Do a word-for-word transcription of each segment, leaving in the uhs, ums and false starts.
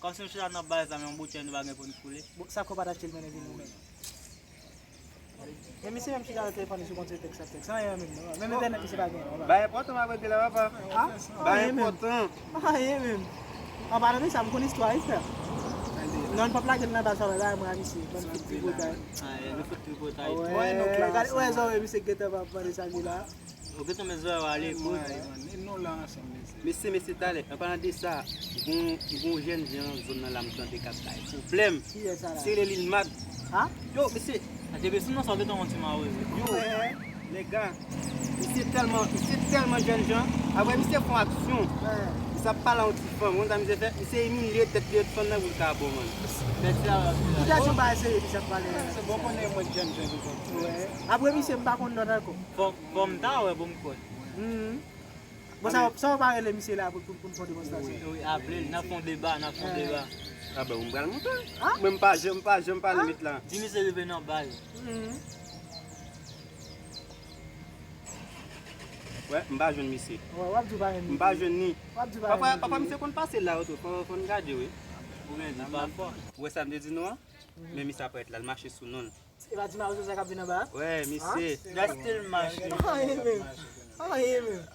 Paske nou chita nan baz la, men yon boutèy nou pa gen pou n koule. Bon, sa fè w pa t achte l mennen vin ou menm. Men misye menm chita nan telefòn li sou konn se tèks ap tèks. Anyen menm non. Menm entènèt misye pa gen non. Bagay enpòtan m ap regle la, papa. Ha? Bagay enpòtan. Anyen menm. An palan de sa, m konn istwa wi, frè. Non, n p ap lage l nan baz sa, bagay mwen a misye. Ban m fout tripotay. Anyen, nou fout tripotay. Wè, gade, wè, zòrèy misye gentan ap mande sa li la. Ou gentan met zòrèy w ale, kouz. Mesye, mesye, talè, an palan de sa, gon, gon jèn jan nan zòn nan la m tande k ap bay pwoblèm. Kiyès sa la? Se rele Lil Mag. Ha? Yo, mesye. A, depi sou non sa, ou gentan wè yon ti mawozo. Yo, lèga, misye tèlman, misye tèlman jèn jan. Apre, misye fè yon aksyon. Misye ap pale a yon ti fanm. Ou konn sa misye fè? Misye imilye tèt li, fanm nan pou l ka bon, man. Bèt la, la, la. Ou ta di yon bagay serye, misye ap pale. Se bon, konnen mwen jèn jan li konn. Apre, misye, m pa konn lòt ankò. Fò, fò m ta wè pou m kwè. Bon, sa, sa w pa rele misye la pou, pou, pou n fè yon demonstrasyon? Wi, wi, aple l, n ap fè yon deba, n ap fè yon deba. Ah ben, m pral monte. Mwen, m pa janm, m pa janm pale met la. Di misye rive nan baz. Wè, m pa jwenn misye. Wè, w ap di w pa jwenn misye. M pa jwenn ni. W ap di w pa jwenn misye. Pafwa, pafwa, misye konn pase la, tou. Fò, fò n gade, wi. Ou gen di pafwa. Ou wè sa m te di nou an? Men misye ap rete la, l mache sou non l. E pa ti mawozo sa k ap vin anba a? Wè, misye. Gad stil mache. Anyen menm. Anyen menm.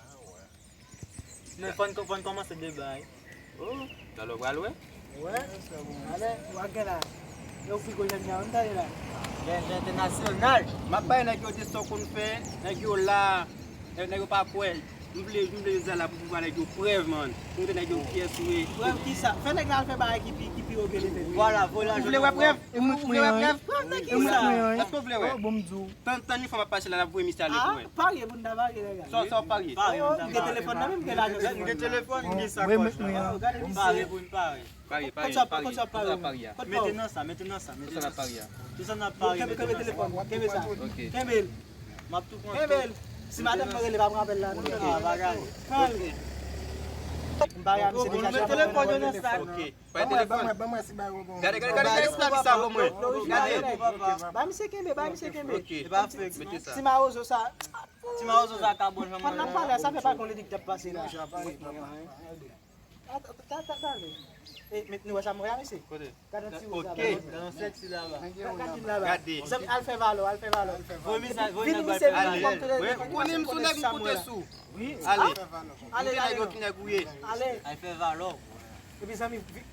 Men fò n, fò n kòmanse deba wi. Oh, talè w pral wè. Wè. Alè, w a gen la. Yo frigo jèn jan, tande la. Jèn jan entènasyonal. M ap bay nèg yo de sa w konn fè, nèg yo la, nèg, nèg yo pa kwè. M vle, m vle jodi a la pou, pou ba nèg yo prèv, man. Pou montre nèg yo kiyès ou ye. Prèv kisa? Fè nèg la al fè bagay ki pi, ki pi wo ke li menm. Vwala, vwala. Ou vle wè prèv? Ou vle wè prèv? Prèv nan kisa? Èske w vle wè? Bon, m di w. Tann, tann yon fanm ap pase la, l ap voye misye ale pou mwen. Parye pou n ta parye, nèg la. Sa, sa w parye? M gen telefòn nan men, m gen lajan. M gen telefòn, m gen sakòch la. Gade misye. Parye pou n parye. Parye, parye, parye. Kote sa parye a? Mete nan sa, mete nan sa, mete nan sa. Kote sa n ap parye a? Kenbe telefòn, kenbe sa. Kenbe l. M ap tou pran tou. Kenbe l. Si madanm mwen rele, pa pran apèl la, non. Ah, bagay. Pran l. M parye a misye deja. Mete telefòn yo nan sak. Pran telefòn. Ban mwen, ban mwen, si bay yo bon. Gade, gade, gade, gade esklav sa pou mwen. Gade. Ba misye kenbe, ba misye kenbe. Ok. Mete sa. Ti mawozo sa. Ti mawozo sa ka bon jan mwen. Pandan n ap pale, sa fè pa gon lide k t ap pase la. Deja pale, papa. Talè, talè, talè. E, men nou wè sa m wè a, mesye? Kote? Gade yon ti wout laba. Ok. Gade yon sèksi laba. Gade. Zanmi, al fè valè w, al fè valè w. Voye mesaj, voye nèg la al fè valè w. Ale. Ou konnen m sou nèg m koute sou. Wi. Ale. Ale, ale, nèg yo ki nèg ou ye. Ale. Al fè valè w. Epi zanmi, vi-,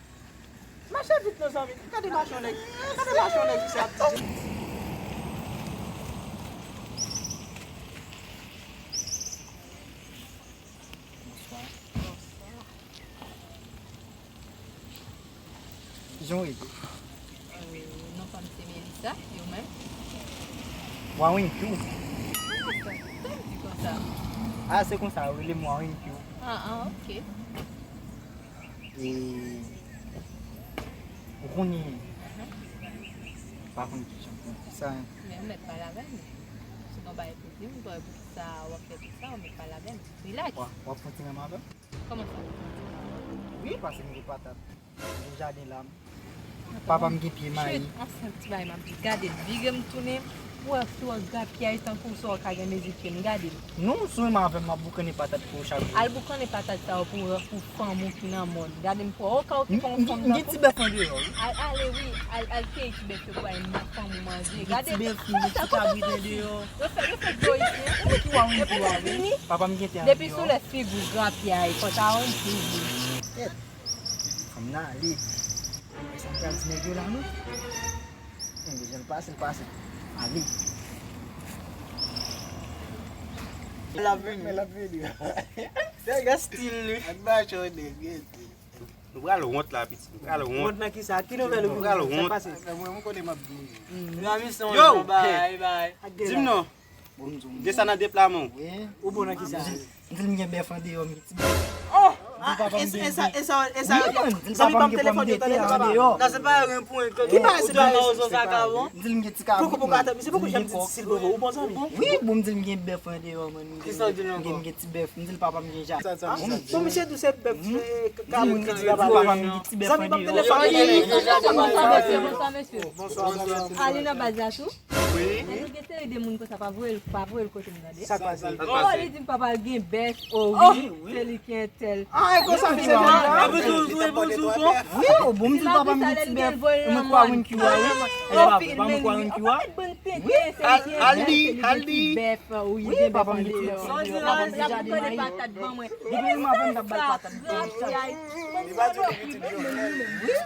mache vit non zanmi. Gade mache yon nèg. Gade mache yon nèg ki se ap di. Bonswa. Bonswa. Kijan w rele? Euh, non pa m se Melissa, e ou menm? Wawenkyou. Ah, sa, sa m di konsa. Ah, se konsa, yo rele m Wawenkyou. Ah, ah, ok. E, ou konnen, pa konn kijan pou m di sa. Men ou mèt pale avè m. Se yon bagay pou di m, pou ki sa w ap fè tout sa, ou mèt pale avè m. Relax. W ap, w ap fè yon ti renmen avè m? Kòman sa? Wi, pase m gen patat. M gen jaden la. Papa m gen pye mayi. Chut, yon sèl ti bagay m ap di. Gade l, vire m tounen, pou wè si w ap grapyay tankou sa w ka gen mezi pye m. Gade l. Non, si w renmen avè m, m ap boukannen patat pou ou chak jou. Al boukannen patat sa yo pou, pou fanm ou ki nan mòn. Gade m pou wè. Oka w ki fè yon fanm nan. M gen ti bèf andeyò, wi. Al, ale, wi. Al, al keyi ti bèf yo pou bay fanm ou manje. Gade. Ti bèf, m gen ti kabrit andeyò. Yo fè, yo fè dlo isi, hein? Ki wa, wi, ki wa, wi. Papa m gen tè andeyò. Depi sou lè figi w grapyay, pantalon figi. Tèt. Fanm nan ale. Mwen sa m pral di nèg yo la, non? Enben, jan l pase, l pase. Ale. L ap vini. L ap vini. Nèg a stil li. Ak mache yon nèg, gete. Nou pral wont la, piti. Nou pral wont. Wont nan kisa? Ki nouvèl ou vin? Nou pral wont. Sa k pase? Mwen, mwen konnen m ap vini. Yo! Bay, bay. Di m non. Gen sa nan de pla men w. Ou bon nan kisa? M di l m gen bèf andeyò, m gen ti bèf. Oh! Di papa m gen bèf. Wi, man, di l papa m gen pòmdetè andeyò. Nan se pa yon pwen. Ki bagay se pa yon pwen? M di l m gen ti kabrit, man. Poko, poko, atan, misye poko janm di si l bon, ou bon zanmi? Wi, bon, m di l m gen bèf andeyò, man. Kisa w di l ankò? M gen ti bèf, m di l papa m gen jaden. Bon, misye di w se bèf, eh, kabrit ki di papa m gen ti bèf andeyò. Zanmi, ban m telefòn. Bonswa, mesye. Bonswa, bonswa. Ale nan baz la tou. Wi. Nèg yo gen seri de moun konsa, pa voye l, pa voye l kote m tande. Sa k pase? Oh, li di m papa l gen bèf. Oh, wi, se li ki entèl. Ay, konsa, mesye, apre tou, tou, tou, tou, tou. Wi, o bon, m di papa m gen ti bèf. Mwen kwa Winky wa, wi. E pa vre, pa mwen kwa Winky wa. Wi, al, al di, al di. Wi, papa m gen ti bèf. Papa m gen ti bèf. Depi m avan m t ap bay patat. Wi.